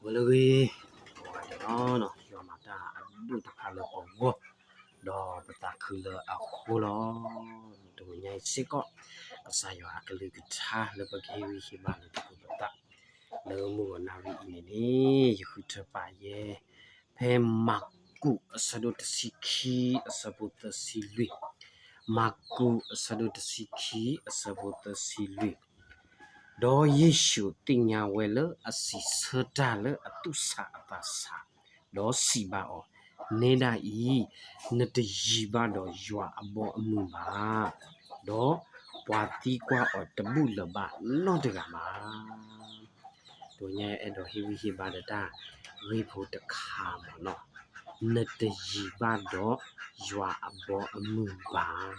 ဝဲလၢဂ့ၤ, ပဝဲန့ၣ်လီၤ, ယွၤမၤတၢ်အဒိၣ်တဖၣ်လၢပဂီၢ်, ဒီးပသးခုလၢအဃိလီၤ. တနံၤညါအံၤစ့ၢ်ကီး ကစၢ်ယွၤအကလုၢ်ကထါလၢပကဟ့ၣ်ဂံၢ်ဟ့ၣ်ဘါလၢပသး လၢမုၢ်ဂီၤနၣ်ရံၣ်အံၤန့ၣ်န့ၣ် ယဃုထၢပာ်ယဲ ဖဲမၢ်ကူးအဆၢဒိၣ်တဆံခံ အဆၢဖိသၢဆံလွံၢ်, မၢ်ကူးအဆၢဒိၣ်တဆံခံ အဆၢဖိသၢဆံလွံၢ်, ဒီးယ့ၣ်ၡူးသ့ၣ်ညါဝဲလၢအစံးဆၢတၢ်လၢအသူၣ်ဆးအသးဆး, ဒီးစံးဘၣ်အီၤ, နဲဒၣ်အံၤ, နတယံၤဘၣ်ဒီးယွၤအဘီအမုၢ်ဘၣ်, ဒီးပှၤသံကွၢ်အီၤတဘူၣ်လၢၤဘၣ်နီတဂၤဘၣ်. တနံၤညါအဲၣ်ဒိးဟ့ၣ်ဂံၢ်ဟ့ၣ်ဘါဒီးတၢ်ဂ့ၢ်ဖိတခါမ့ၢ်နီၤ, နတယံၤဘၣ်ဒီးယွၤအဘီအမုၢ်ဘၣ်.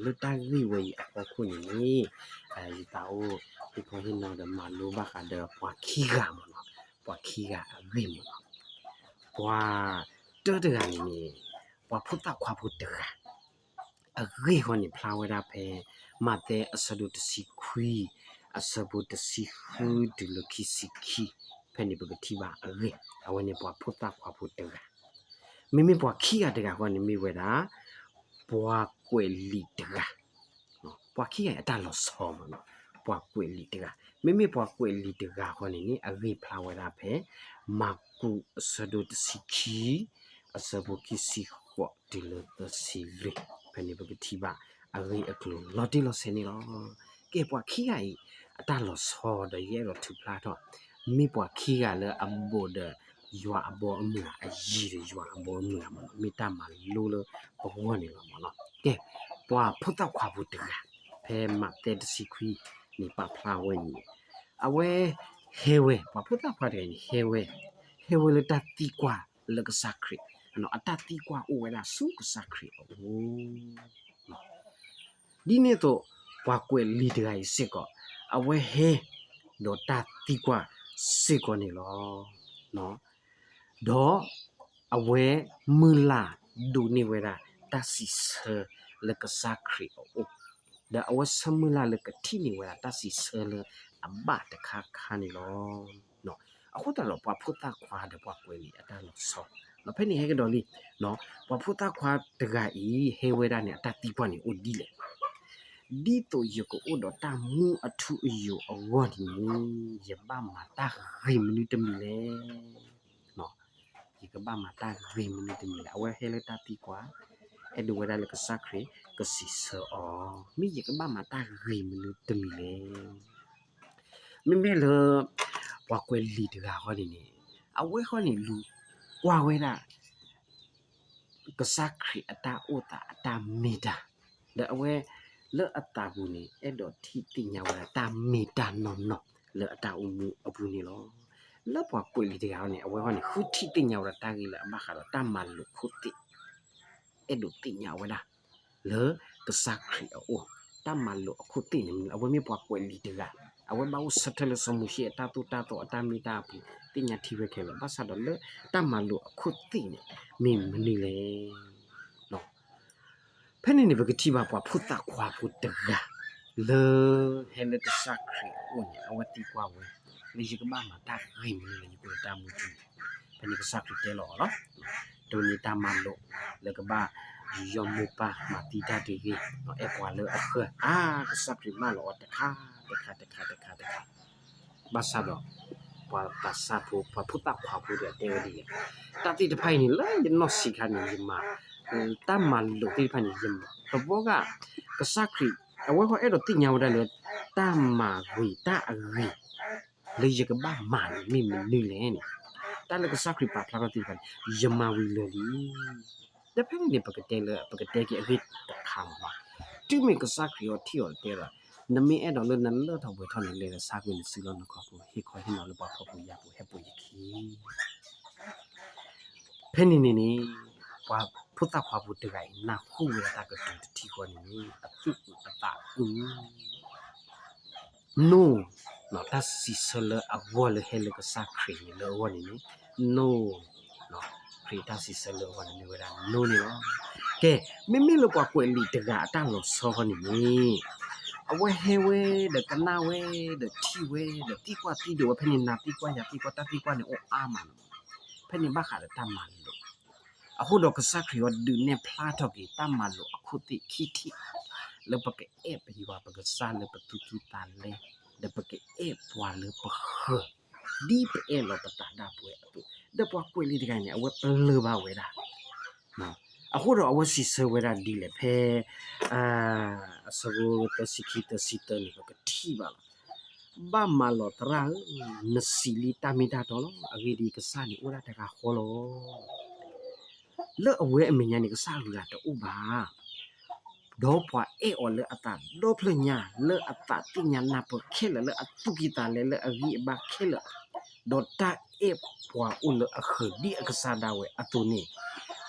လၢတၢ်ဂ့ၢ်ဝဲအံၤအဖီခိၣ်န့ၣ်န့ၣ်, ယသးအိၣ်ဟ့ၣ်ခီဟ့ၣ်နီၤဒီးမၤလိဘၣ်ဃးဒီးပှၤခံဂၤမ့ၢ်နီၤ, ပှၤခံဂၤအဂ့ၢ်မ့ၢ်နီၤ, ပှၤတၢတဂၤန့ၣ်န့ၣ်, ပှၤဖိသၣ်ခွါဖိတဂၤ အဂ့ၢ်ဃီန့ၣ်ဖျါဝဲဒၣ်ဖဲ မးသဲအဆၢဒိၣ်တဆံခွံ, အဆၢဖိတဆံဃုတုၤလၢခံဆံခံ, ဖဲန့ၣ်ပကထံၣ်ဘၣ်အဂ့ၢ်, အဝဲန့ၣ်ပှၤဖိသၣ်ခွါဖိတဂၤ, မ့မ့ၢ်ပှၤခံဂၤတဂၤဃီန့ၣ်မ့ၢ်ဝဲဒၣ် ပှၤကွဲးလံာ်တဂၤ, ပှၤခံဂၤအံၤအတၢ်လီၤဆီမ့ၢ်နီၤ, ပှၤကွဲးလံာ်တဂၤ, မ့မ့ၢ်ပှၤကွဲးလံာ်တဂၤဃီန့ၣ်န့ၣ် အဂ့ၢ်ဖျါဝဲဒၣ်ဖဲ မၢ်ကူးအဆၢဒိၣ်တဆံခံ, အဆၢဖိခံဆံဃိးတုၤလၢသၢဆံလွံၢ်, ဖဲန့ၣ်ပကထံၣ်ဘၣ်အဂ့ၢ်အကျိၤလီၤတံၢ်လီၤဆဲးန့ၣ်လီၤ. ကဲပှၤခံဂၤအံၤ အတၢ်လီၤဆီဒီးယအဲၣ်ဒိးထုးဖျါထီၣ်, မ့ၢ်ပှၤခံဂၤလၢအဘူးဒီးယွၤအဘီအမုၢ်ဧါ, အယံၤဒီးယွၤအဘီအမုၢ်ဧါမ့ၢ်နီၤ, မ့ၢ်တၢ်မၤလိလၢပဂီၢ်န့ၣ်လီၤမ့ၢ်နီၤ. ကဲ, ပှၤဖိသၣ်ခွါဖိတဂၤ, ဖဲမးသဲတဆံခွံန့ၣ်ပာ်ဖျါဝဲန့ၣ်, အဝဲဟဲဝဲ, ပှၤဖိသၣ်ခွါတဂၤအံၤန့ၣ် ဟဲဝဲ, ဟဲဝဲလၢတၢ်သံကွၢ်လၢကစၢ်ခရံာ်, အတၢ်သံကွၢ်အိၣ်ဝဲဒၣ်ဆူကစၢ်ခရံာ်အအိၣ် ဒ်န့ၣ်အသိး, ပှၤကွဲးလံာ်တဂၤအံၤစ့ၢ်ကီး, အဝဲဟဲ, ဒီးတၢ်သံကွၢ်စ့ၢ်ကီးန့ၣ်လီၤ. ဒီးအဝဲမုၢ်လၢ်ဒိးန့ၢ်ဝဲဒၣ်တၢ်စံးဆၢလၢကစၢ်ခရံာ်အအိၣ်, ဒီးအဝဲဆၢမုၢ်လၢ်လၢကထံၣ်န့ၢ်ဝဲဒၣ်တၢ်စံးဆၢလၢအဘၣ်တခါခါန့ၣ်လီၤ. အဃိသတးဒီးပှၤဖိသၣ်ခွါဒီးပှၤကွဲးလံာ်အတၢ်လီၤဆီ, ဖဲန့ၣ်ဟဲကဒီးလံ, ပှၤဖိသၣ်ခွါတဂၤအံၤ ဟဲဝဲဒၣ်န့ၣ် အတၢ်သံကွၢ်န့ၣ်အိၣ်ဒ်လဲၣ်, ဒ်သိးယကအိၣ်ဒီးတၢ်မူအထူအယိာ်အဂီၢ်န့ၣ်, ယဘၣ်မၤတၢ်ဂ့ၤမနုၤတမံၤလဲၣ်. ယကဘၣ်မၤတၢ်ဂ့ၤမနုၤတမံၤလဲၣ်. အဝဲဟဲလၢတၢ်သံကွၢ်, အဲၣ်ဒိးဝဲဒၣ်လၢကစၢ်ခရံာ်ကစံးဆၢအီၤ, မ့ၢ်ယကဘၣ်မၤတၢ်ဂ့ၤမနုၤတမံၤလဲၣ်. မ့မ့ၢ်လၢ ပှၤကွဲးလံာ်တဂၤဃီန့ၣ်န့ၣ်, အဝဲဃီန့ၣ်လူၤကွၢ်ဝဲဒၣ် ကစၢ်ခရံာ်အတၢ်အိၣ်သးအတၢ်မ့ၢ်တၢ်, ဒီးအဝဲလၢအသးပူၤန့ၣ် အဲၣ်ဒိးထံၣ်သ့ၣ်ညါဝဲဒၣ်တၢ်မ့ၢ်တၢ်နီၢ်နီၢ်လၢအတၢ်အိၣ်မူအပူၤန့ၣ်လီၤ. လၢပှၤကွဲးလံာ်တဂၤဃီန့ၣ် အဝဲဃီန့ၣ် ဃုထံၣ်သ့ၣ်ညါဝဲဒၣ်တၢ်ဂ့ၢ်လၢအဘၣ်ဃးဒီးတၢ်မၤလိာ်ခိၣ်သ့ၣ် အဲၣ်ဒိးသ့ၣ်ညါဝဲဒၣ် လၢကစၢ်ခရံာ်အအိၣ်, တၢ်မၤလိာ်အခိၣ်သ့ၣ်န့ၣ် အဝဲမ့ၢ်ပှၤကွဲးလံာ်တဂၤ, အဝဲဘၣ်အိၣ်ဆၢထၢၣ်လၢစီၤမိၤၡ့အတၢ်သိၣ်တၢ်သီအတၢ်မ့ၢ်တၢ်အပူၤ သ့ၣ်ညါထံဝဲခဲလၢာ်, ဘၣ်ဆၣ်ဒီးလၢတၢ်မၤလိာ်အခိၣ်သ့ၣ်န့ၣ် မ့ၢ်မနုၤလဲၣ်. ဖဲန့ၣ်န့ၣ် ပကထံၣ်ဘၣ်ပှၤဖိသၣ်ခွါဖိတဂၤ လၢဟဲလၢကစၢ်ခရံာ်အအိၣ်န့ၣ် အဝဲသံကွၢ်ဝဲ, လၢယကဘၣ်မၤတၢ်ဂ့ၤမနုၤလၢယကအိၣ်ဒီးတၢ်မူထူန့ၣ်, ဖဲန့ၣ်ကစၢ်ခရံာ်တဲလီၤအီၤလီၤ. တမ့ၢ်တၢ်မၤလိာ်လၢကဘၣ် ယူးယီၣ်မိၢ်ပၢ်မၤသံတၢ်တဂ့ၤ, အဲၣ်ပှၤလၢအဃၢၤ, အါ ကစၢ်ခရံာ်မၢလီၤအီၤတခါ, တခါ, တခါ, တခါ, တခါ, ဘၣ်ဆၣ်ဒီး ပှၤသးစၢ်ဖိ ပှၤဖိသၣ်ခွါဖိဒီးတဲဝဲဒ်လဲၣ်, တၢ်သ့ၣ်တဖၣ်အံၤန့ၣ် လၢယနီၢ်ဆံးခါန့ၣ် ယမၤ, တၢ်မၤလိာ်သ့ၣ်တဖၣ်န့ၣ် ယမၤ, သဝီဂၤ ကစၢ်ခရံာ် အဝဲဃီအဲၣ်ဒိးသ့ၣ်ညါဝဲဒၣ်လၢ တၢ်မၤဂ့ၤတၢ်အဂ့ၤ လၢယကဘၣ်မၤန့ၣ် မ့ၢ်မနုၤလဲၣ်န့ၣ်, တၢ်လၢကစၢ်ခရံာ်ပာ်ဖျါထီၣ်သ့ၣ်တဖၣ်န့ၣ် ယမၤဝံၤလၢာ်လံ. ဒီးဖဲန့ၣ်န့ၣ် ပကတဲလၢ ပကတဲက့ၤအဂ့ၢ်တခါလီၤ. တုၤမ့ၢ်ကစၢ်ခရံာ်အီၤထံၣ်အီၤတဲဒီး, နမ့ၢ်အဲၣ်ဒိးလၢနလၢထီၣ်ပှဲၤထီၣ်န့ၣ် လဲၤဒီးဆါကွံာ်နစုလီၢ်နခီၣ်ခိၣ်, ဟ့ၣ်ခီဟ့ၣ်နီၤလၢပှၤဖှီၣ်ဖိယာ်ဖိဟဲပိာ်ယခံ ဖဲန့ၣ်န့ၣ်န့ၣ်, ပှၤဖိသၣ်ခွါဖိတဂၤအံၤ နၢ်ဟူဝဲဒၣ်တၢ်ကတိၤတထံၣ်ဃီန့ၣ်န့ၣ် အသူၣ်အုးအသးအုး နိၣ်, တၢ်စံးဆၢလၢအဂီၢ်လၢဟဲလၢကစၢ်ခရံာ်န့ၣ်လၢအဂီၢ်န့ၣ်န့ၣ်, နိၣ်, ခရံာ်တၢ်စံးဆၢလၢအဂီၢ်န့ၣ်မ့ၢ်ဝဲဒၣ်နိၣ်န့ၣ်လီၤ. ကဲ, မ့မ့ၢ်လၢပှၤကွဲးလံာ်တဂၤအတၢ်လီၤဆီဃီန့ၣ်န့ၣ်, အဝဲဟဲဝဲဒီးကနၣ်ဝဲဒီးထံၣ်ဝဲဒီးသံကွၢ်သံဒိးဝဲ ဖဲန့ၣ်နၤသံကွၢ်ယၤသံကွၢ် တၢ်သံကွၢ်န့ၣ်အိၣ်အါမးလီၤ. ဖဲန့ၣ်ဘၣ်ဃးဒီးတၢ်မၤလိာ် အဃိဒီးကစၢ်ခရံာ်အီၤဒုးနဲၣ်ဖျါထီၣ်က့ၤ တၢ်မၤလိာ်အခိၣ်သ့ၣ်ခံထံၣ် လၢပကအဲၣ်ပယွၤပကစၢ်လၢပသူၣ်ကံၢ်သးလဲ ဒီးပကအဲၣ်ပှၤလၢပဃၢၤ ဒ်ပအဲၣ်လီၤပသးဒၣ်ပဝဲအသိး, ဒီးပှၤကွဲးလံာ်တဂၤန့ၣ် အဝဲပလၢၢ်ဘၣ်ဝဲဒၣ် အဃိဒီးအဝဲစံးဆၢဝဲဒၣ်ဒ်လဲၣ်ဖဲ အဆၢဖိသၢဆံခံ သၢဆံသၢန့ၣ် ပကထံၣ်ဘၣ်လီၤ. ဘၣ်မးလီၤသရၣ်ဧၢ, နစံးလံတၢ်မ့ၢ်တၢ်တီလီၤ. အဂ့ၢ်ဒ်အံၤ, ကစၢ်န့ၣ်အိၣ်ဒၣ်တဂၤဃီလီၤ. လၢအဝဲအမဲာ်ညါန့ၣ် ကစၢ်အဂုၤအဂၤတအိၣ်ဘၣ်. ဒီးပှၤအဲၣ်အီၤလၢအသးဒီဖျၢၣ်ညါ, လၢအသးသ့ၣ်ညါနၢ်ပၢၢ်ခဲလၢာ်, လၢအသူၣ်ကံၢ်သးလဲ, လၢအဂံၢ်အဘါခဲလၢာ်, ဒီးတၢ်အဲၣ်ပှၤအိၣ်လၢအဃၢၤဒ်အကစၢ်ဒၣ်ဝဲအသိးန့ၣ်,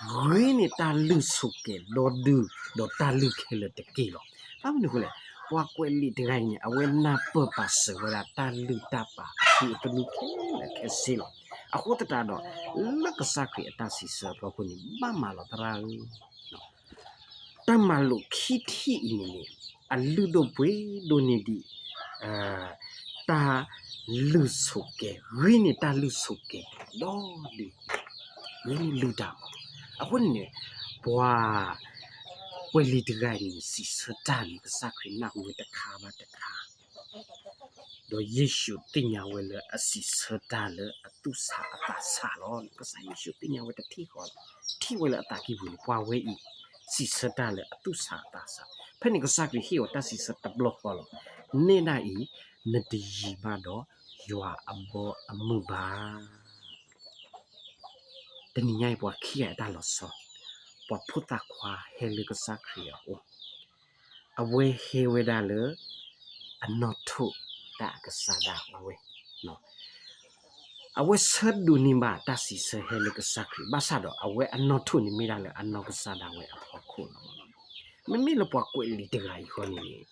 ဂ့ၤန့ၢ်တၢ်လုၢ်ဆိးကဲၤဒီဒု, ဒီးတၢ်လုၢ်ခဲလၢာ်တက့ၢ်လီၤ. ဘၣ်မနုၤအဃိလဲၣ်, ပှၤကွဲးလံာ်တဂၤအံၤန့ၣ် အဝဲနၢ်ပၢၢ်ပာ်စၢၤဝဲဒၣ်တၢ်လုၢ်တၢ်ပာ်အဖုအသနူခဲလၢာ်ခဲဆ့လီၤ. အဃိသတးဒီး လၢကစၢ်ခရံာ်အတၢ်စံးဆၢအဖီခိၣ်န့ၣ် ဘၣ်မးလီၤသရၣ်ဧၢ, တၢ်မၤလိာ်ခံထံၣ်အံၤန့ၣ်န့ၣ် အလုၢ်ဒိၣ်ပှ့ၤဒိၣ်န့ၢ်ဒံး တၢ်လုၢ်ဆိးကဲၤ, ဂ့ၤန့ၢ်တၢ်လုၢ်ဆိးကဲၤဒီဒု, ဂ့ၤန့ၢ်လုၢ်တၢ်မး. အဃိန့ၣ်န့ၣ် ပှၤကွဲးလံာ်တဂၤအံၤန့ၣ် စံးဆၢတၢ်န့ၣ် ကစၢ်ခရံာ်နၢ်ဟူဝဲတခါဘၣ်တခါ ဒီးယ့ၣ်ၡူးသ့ၣ်ညါဝဲလၢအစံးဆၢတၢ်လၢအသူၣ်ဆးအသးဆးလီၤ. ကစၢ်ယ့ၣ်ၡူးသ့ၣ်ညါဝဲတထံၣ်ဃီလီၤ. ထံၣ်ဝဲလၢအသးကံၢ်ပူၤန့ၣ် ပှၤဝဲအံၤ စံးဆၢတၢ်လၢအသူၣ်ဆးအသးဆး. ဖဲန့ၣ်ကစၢ်ခရံာ်ဟ့ၣ်အီၤတၢ်စံးဆၢတဘျီဃီလီၤ. နဲဒၣ်အံၤ နတယံၤဘၣ်ဒီးယွၤအဘီအမုၢ်ဘၣ်. တနံၤညါအံၤ ပှၤခံဂၤအတၢ်လီၤဆီ, ပှၤဖိသၣ်ခွါဟဲလၢကစၢ်ခရံာ်အအိၣ်, အဝဲဟဲဝဲဒၣ်လၢ အနီၣ်ထိၣ်တၢ်အကစၢ်ဒၣ်ဝဲ, အဝဲဆၢဒိးန့ၢ်ဘၣ်တၢ်စံးဆၢဟဲလၢကစၢ်ခရံာ် ဘၣ်ဆၣ်ဒီး အဝဲအနီၣ်ထိၣ်န့ၣ်မ့ၢ်ဒၣ်လၢအနီၢ်ကစၢ်ဒၣ်ဝဲအဖီခိၣ်လီၤ. မ့မ့ၢ်လၢပှၤကွဲးလံာ်တဂၤအံၤဃီန့ၣ်န့ၣ်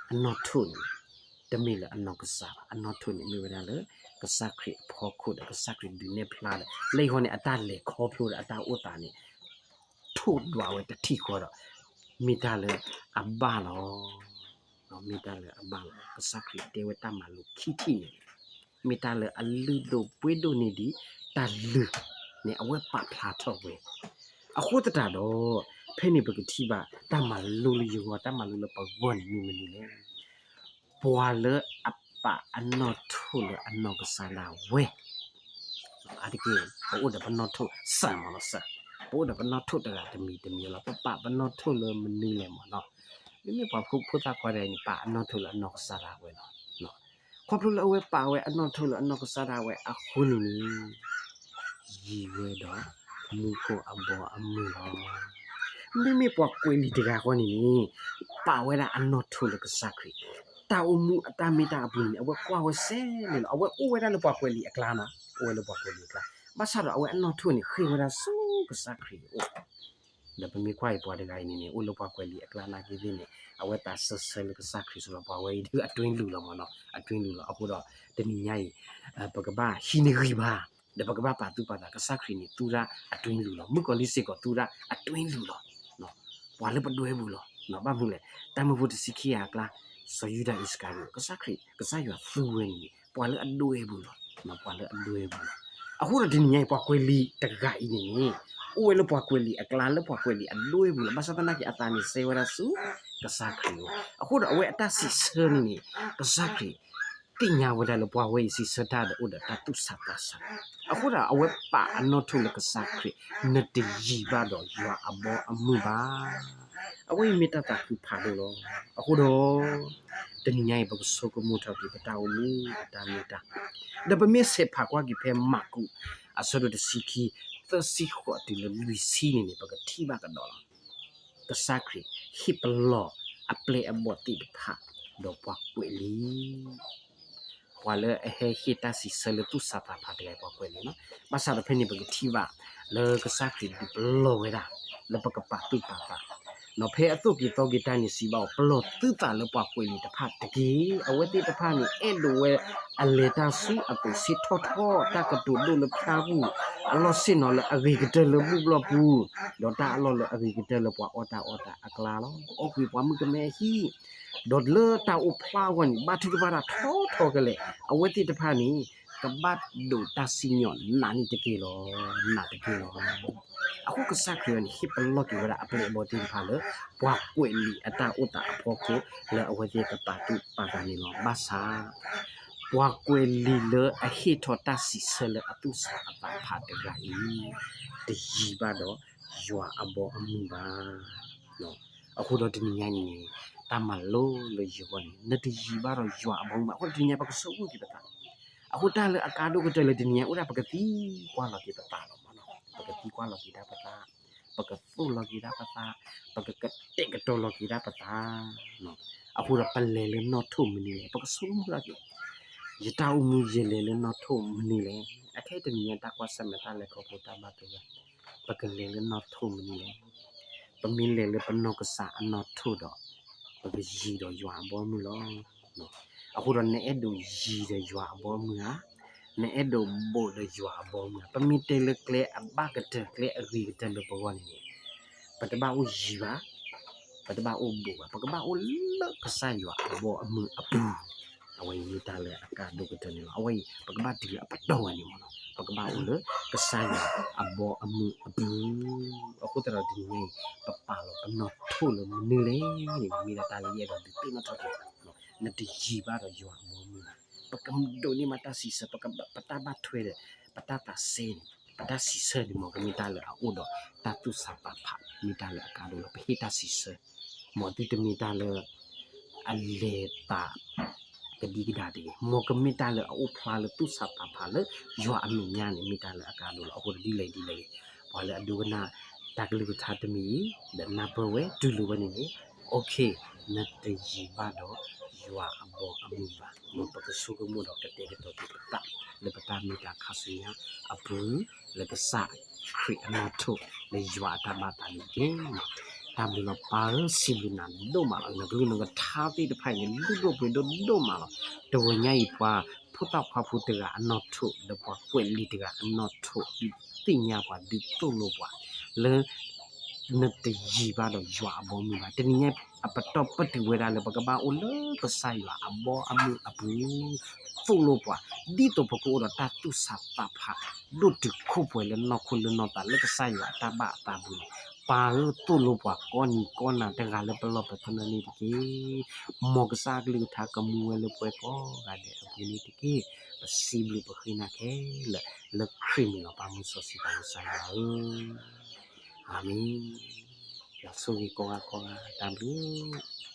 အနီၣ်ထိၣ်န့ၣ် တမ့ၢ်လၢအနီၢ်ကစၢ်ဘၣ်. အနီၣ်ထိၣ်န့ၣ်မ့ၢ်ဝဲဒၣ်လၢ ကစၢ်ခရံာ်အဖီခိၣ်ဒီး ကစၢ်ခရံာ်ဒုးနဲၣ်ဖျါဒီး လၢအံၤဃီန့ၣ် အတၢ်လဲၤခီဖျိဒီးအတၢ်အိၣ်သးန့ၣ် ထိၣ်ဒွးဝဲတထံၣ်ဃီဒီး မ့ၢ်တၢ်လၢအဘၣ်လီၤ. မ့ၢ်တၢ်လၢအဘၣ်လီၤ. ကစၢ်ခရံာ်တဲဝဲတၢ်မၤလိာ်ခံထံၣ်န့ၣ် မ့ၢ်တၢ်လၢအလုၢ်ဒိၣ်ပှ့ၤဒိၣ်န့ၢ်ဒံး တၢ်လုၢ်န့ၣ် အဝဲပာ်ဖျါထီၣ်ဝဲ. အဃိသတးဒီး ဖဲန့ၣ်ပကထံၣ်ဘၣ် တၢ်မၤလိလၢယဂီၢ် တၢ်မၤလိလၢပဂီၢ်န့ၣ်မ့ၢ်မနုၤလဲၣ်. ပှၤလၢအပာ်အနီၣ်ထိၣ်လၢအနီၢ်ကစၢ်ဒၣ်ဝဲ အါတက့ၢ် ပအိၣ်ဒီးပနီၣ်ထိၣ်စၢ်မးလီၤစၢ်, ပအိၣ်ဒီးပနီၣ်ထိၣ်တဂၤတမံၤတမံၤလီၤ. ပပာ်ပနီၣ်ထိၣ်လၢမနုၤလဲၣ်မးနီၤ. မ့မ့ၢ်ပှၤဖိသၣ်ခွါတဂၤအံၤန့ၣ် ပာ်အနီၣ်ထိၣ်လၢအနီၢ်ကစၢ်ဒၣ်ဝဲလီၤ. ခီဖျိလၢအဝဲပာ်ဝဲအနီၣ်ထိၣ်လၢအနီၢ်ကစၢ်ဒၣ်ဝဲအဃိန့ၣ်န့ၣ် ယံၤဝဲဒီးမူခိၣ်အဘီအမုၢ်လီၤ. မ့မ့ၢ်ပှၤကွဲးလံာ်တဂၤဃီန့ၣ်န့ၣ် ပာ်ဝဲဒၣ်အနီၣ်ထိၣ်လၢကစၢ်ခရံာ် တၢ်အိၣ်မူအတၢ်မ့ၢ်တၢ်အပူၤန့ၣ် အဝဲကွၢ်ဝဲစဲန့ၣ်လီၤ. အဝဲအိၣ်ဝဲဒၣ်လၢပှၤကွဲးလံာ်အကျါနီၤ, အိၣ်ဝဲလၢပှၤကွဲးလံာ်အကျါ, ဘၣ်ဆၣ်ဒီးအဝဲအနီၣ်ထိၣ်န့ၣ် ဃ့ၢ်ဝဲဒၣ်ဆူကစၢ်ခရံာ်အအိၣ် ဒီးပမ့ၢ်ကွၢ်အံၤပှၤတဂၤအံၤန့ၣ်န့ၣ် အိၣ်လၢပှၤကွဲးလံာ်အကျါနာ်က့သ့ၣ်န့ၣ် အဝဲသးစၢဆၢလၢကစၢ်ခရံာ်စ့ၢ်ကီး ပှၤဝဲအံၤဒုးအတွင်းလူလီၤမးနီၤ, အတွင်းလူလီၤ. အဃိဒီး တနံၤညါအံၤ ပကဘၣ်ဟံးန့ၢ်ဂံၢ်ဘါ ဒီးပကဘၣ်ပာ်သူၣ်ပာ်သး ကစၢ်ခရံာ်န့ၣ်သူဒၣ်အတွင်းလူလီၤ. မုၣ်ကီၤလံၢ်စ့ၢ်ကီးသူဒၣ်အတွင်းလူလီၤ. ပှၤလၢပဒွဲပူၤလီၤ. ဘၣ်မနုၤလဲၣ်, တၢ်မၢဖိတဆံခံဂၤအကျါ စီၤယူဒၤအံၣ်စကၤရံၤ ကစၢ်ခရံာ် ကစၢ်ယွၤသူဝဲန့ၣ် ပှၤလၢအဒွဲပူၤလီၤ. ပှၤလၢအဒွဲပူၤလီၤ. အဃိဒီးတနံၤညါအံၤ ပှၤကွဲးလံာ်တဂၤအံၤန့ၣ်န့ၣ် အိၣ်ဝဲလၢပှၤကွဲးလံာ်အကျါ လၢပှၤကွဲးလံာ်အဒွဲပူၤလီၤ. ဘၣ်ဆၣ်သနာ်က့ အသးန့ၣ်စဲဝဲဒၣ်ဆူကစၢ်ခရံာ်အအိၣ်. အဃိဒီးအဝဲအတၢ်စံးဆၢန့ၣ်န့ၣ် ကစၢ်ခရံာ် သ့ၣ်ညါဝဲဒၣ်လၢပှၤဝဲအံၤစံးဆၢတၢ်ဒီးအိၣ်ဒီးတၢ်သူၣ်ဆးသးဆး, အဃိဒီးအဝဲပာ်အနီၣ်ထိၣ်လၢကစၢ်ခရံာ် နတယံၤဘၣ်ဒီးယွၤအဘီအမုၢ်ဘၣ်. အဝဲအံၤမ့ၢ်တၢ်သးခုဖးဒိၣ်လီၤ. အဃိဒီး တနံၤညါအံၤ ပကဆိကမိၣ်ထီၣ်က့ၤ ပတၢ်အိၣ်မူအတၢ်မ့ၢ်တၢ်, ဒီးပမ့ၢ်ဆဲးဖးကွၢ်က့ၤဖဲမၢ်ကူး အဆၢဒိၣ်တဆံခံ သၢဆံဃိးတုၤလၢလွံၢ်ဆံန့ၣ်န့ၣ် ပကထံၣ်ဘၣ်ကဒီးလီၤ. ကစၢ်ခရံာ် ဟ့ၣ်ပလီၢ်အပျဲၢ်အဘီၣ်သ့ၣ်တဖၣ် ဒီးပှၤကွဲးလံာ်, ပှၤလၢအဟဲဟ့ၣ်တၢ်စံးဆၢလၢသူၣ်ဆးသးဖးတဂၤအံၤ ပှၤကွဲးလံာ်လီၤ. ဘၣ်ဆၣ်ဒီးဖဲန့ၣ် ပကထံၣ်ဘၣ်လၢကစၢ်ခရံာ်ဒုးပလီၢ်ဝဲဒၣ် လၢပကပာ်သူၣ်ပာ်သး ဒီးဖဲအသိၣ်က့ၤသီက့ၤတၢ်န့ၣ် စံးဘၣ်အီၤ, ပလီၢ်သုသးလၢပှၤကွဲးလံာ်တဖၣ်တက့ၢ်. အဝဲသ့ၣ်တဖၣ်န့ၣ် အဲၣ်ဒိးဝဲအလဲၤတၢ်ဆူအသိး ဆ့ထီၣ်ထီၣ် တၢ်ကတိၤဒိၣ်လၢဖၠါပူၤ, အလီၢ်ဆ့ၣ်နီၤလၢအဂ့ၤကတၢၢ်လၢဘူၣ်ဘျီၣ်ပူၤ, ဒီးတၢ်အလီၢ်လၢအဂ့ၤကတၢၢ်လၢပှၤအီၣ်တၢ်အီတၢ်အကျါလီၤ. အီၣ်ကွံာ်ပှၤမုၣ်ကမဲအဟံၣ်, ဒီးလၢတၢ်အိၣ်ဖျါအဂီၢ်န့ၣ် ဘါထုကဖၣ်တၢ်ထီထီကလဲာ်, အဝဲသ့ၣ်တဖၣ်န့ၣ် ကဘၣ်ဒိးတၢ်စံၣ်ညီၣ်နးန့ၣ်တက့ၢ်လီၤ, နးတက့ၢ်လီၤ. အဃိကစၢ်ခရံာ်န့ၣ် ဟ့ၣ်ပလီၢ်က့ၤဝဲဒၣ်အပျဲၢ်အဘီၣ်သ့ၣ်တဖၣ်လၢ ပှၤကွဲးလံာ်အတၢ်အိၣ်သးအဖီခိၣ် လၢအဝဲသ့ၣ်ကပာ်သူၣ်ပာ်သးန့ၣ်လီၤ. ဘၣ်ဆၣ် ပှၤကွဲးလံာ်လၢအဟ့ၣ်ထီၣ်တၢ်စံးဆၢလၢအသူၣ်ဆးအသးဖးတဂၤအံၤ တယံၤဘၣ်ဒီးယွၤအဘီအမုၢ်ဘၣ်. အဃိဒီးတနံၤညါအံၤန့ၣ် တၢ်မၤလိလၢယဂီၢ်န့ၣ် နတယံၤဘၣ်ဒီးယွၤအဘီအမုၢ်ဘၣ်. အဃိဒီးတနံၤညါ ပကဆိကမိၣ်က့ၤပသး, အဃိတၢ်လၢအကါဒိၣ်ကတၢၢ်လၢတနံၤညါအိၣ်ဒၣ် ပကသံကွၢ်လီၤက့ၤပသးလီၤ. ပကသံကွၢ်လီၤက့ၤဒၣ်ပသး, ပကသိၣ်လီၤက့ၤဒၣ်ပသး, ပကကတဲာ်ကတီၤလီၤက့ၤဒၣ်ပသး. အဃိဒီးပလဲၤလၢနီၣ်ထိၣ်မနုၤလဲၣ်, ပကဆိကမိၣ်လီၤက့ၤ, ယတၢ်အိၣ်မူယလဲၤလၢနီၣ်ထိၣ်မနုၤလဲၣ်. အခဲအံၤတနံၤညါတၢ်ကွၢ်ဆၢၣ်မဲာ်တၢ်လဲၤခီဖျိတၢ်ဘၣ်သဂၢၢ်, ပကလဲၤလၢနီၣ်ထိၣ်မနုၤလဲၣ်. ပမ့ၢ်လဲၤလၢပနီၢ်ကစၢ်အနီၣ်ထိၣ်ဒီး ပကယံၤဒီးယွၤအဘီအမုၢ်လီၤ. အဃိဒီးနအဲၣ်ဒိးယံၤဒီးယွၤအဘီအမုၢ်ဧါ, နအဲၣ်ဒိးဘူးဒီးယွၤအဘီအမုၢ်ဧါ. ပမ့ၢ်တဲလၢကျဲအဘၣ်ကတၢၢ် ကျဲအဂ့ၤကတၢၢ်လၢပဂီၢ်န့ၣ်န့ၣ်, ပတဘၣ်အိၣ်ယံၤဘၣ်, ပတဘၣ်အိၣ်ဘူးဘၣ်, ပကဘၣ်အိၣ်လၢကစၢ်ယွၤအဘီအမုၢ်အပူၤ. အဝဲအံၤမ့ၢ်တၢ်လၢအကါဒိၣ်ကတၢၢ်န့ၣ်လီၤ. အဝဲအံၤ ပကဘၣ်တုၤလၢအပတီၢ်ဝဲန့ၣ်မ့ၢ်နီၤ, ပကဘၣ်အိၣ်လၢကစၢ်ယွၤအဘီအမုၢ်အပူၤ. အဃိသတးဒီးတနံၤညါအံၤ ပပာ်လီၤပနီၣ်ထိၣ်လၢမနုၤလဲၣ်န့ၣ် မ့ၢ်ဒၣ်တၢ်လၢယအဲၣ်ဒိးဒုးသ့ၣ်နီၣ်ထီၣ်က့ၤ, နတယံၤဘၣ်ဒီးယွၤအဘီအမုၢ်ဘၣ်. ပကဒိးန့ၢ်ဘၣ်တၢ်စံးဆၢ, ပတၢ်ဘၣ်ထွဲဒီး ပတၢ်သးစဲန့ၣ်, ပတၢ်စံးဆၢန့ၣ် မ်ကမ့ၢ်တၢ်လၢအအိၣ်ဒီးတၢ်သူၣ်ဆးသးဖး, မ့ၢ်တၢ်လၢအကါဒိၣ်လီၤ. ပဟ့ၣ်တၢ်စံးဆၢ, မ်သုတမ့ၢ်တၢ်လၢ အလဲၤသး ကဒံကဒါတဂ့ၤ. မ်ကမ့ၢ်တၢ်လၢအအိၣ်ဖျါလၢသူၣ်ဆးသးဖးလၢယွၤအမဲာ်ညါန့ၣ် မ့ၢ်တၢ်လၢအကါဒိၣ်လီၤ. အဃိဒီးဒ်လဲၣ်ဒ်လဲၣ်ဂ့ၤ, ပှၤလၢအဒိကနၣ်တၢ်ကလုၢ်ကထါတမံၤအံၤ ဒီးနၢ်ပၢၢ်ဝဲတူၢ်လိာ်ဝဲန့ၣ်န့ၣ်, OK, နတယံၤဘၣ်ဒီးယွၤအဘီအမုၢ်ဘၣ်. မ်ပကဆိကမိၣ်ဒီးကတဲာ်ကတီၤက့ၤပသး လၢပတၢ်မုၢ်တၢ်ခါဆူညါအပူၤ လၢကစၢ်ခရံာ်အနီၣ်ထိၣ် လၢယွၤအတၢ်ဘၣ်သးန့ၣ်တက့ၢ်. တၢ်ဘျုးလီၤပၢ်ဧၢ, စံးဘျုးနၤဒိၣ်မးလီၤ. နကလုၢ်နကထါသ့ၣ်တဖၣ်အံၤန့ၣ် လုၢ်ဒိၣ်ပှ့ၤဒိၣ်ဒိၣ်မးလီၤ. တဝဲညါအံၤပှၤဖိသၣ်ခွါဖိတဂၤအနီၣ်ထိၣ် ဒီးပှၤကွဲးလံာ်တဂၤအနီၣ်ထိၣ် ဒုးသ့ၣ်ညါပှၤ ဒုးသိၣ်လိပှၤ လၢ နတယံၤဘၣ်ဒီးယွၤအဘီအမုၢ်ဘၣ်. တနံၤညါအံၤ အပတီၢ်ပတုာ်ဝဲဒၣ်လၢပကဘၣ်အိၣ်လၢကစၢ်ယွၤအဘီအမုၢ်အပူၤ, သိၣ်လိပှၤ ဒ်သိးပကအိၣ်ဒီးတၢ်သူၣ်ဆးသးဖး ဒိၣ်တုာ်ခိၣ်ပှဲၤလၢနီၢ်ခိလၢနီၢ်သးလၢကစၢ်ယွၤအတၢ်ဘၣ်အသးပူၤန့ၣ်, ပၢ်ဧၢ သိၣ်လိပှၤကိးနံၤကိးနၤတဂၤလၢပလီၢ်ပသနၢၣ်န့ၣ်တက့ၢ်. မ်ကစၢ်အကလုၢ်ကထါကမူဝဲလၢပှၤကိးဂၤဒဲးအပူၤန့ၣ်တက့ၢ်. ပစံးဘျုးပဃ့နၤခဲလၢာ် လၢခရံာ်မံၤလီၤ. ပၢ်မုၢ်စီဆှံပၢ်ကစၢ်ယွၤဧၢ, အၤမ့ၣ်. ယွၤဆိၣ်ဂ့ၤကိးဂၤကိးဂၤ တၢ်ဘျုး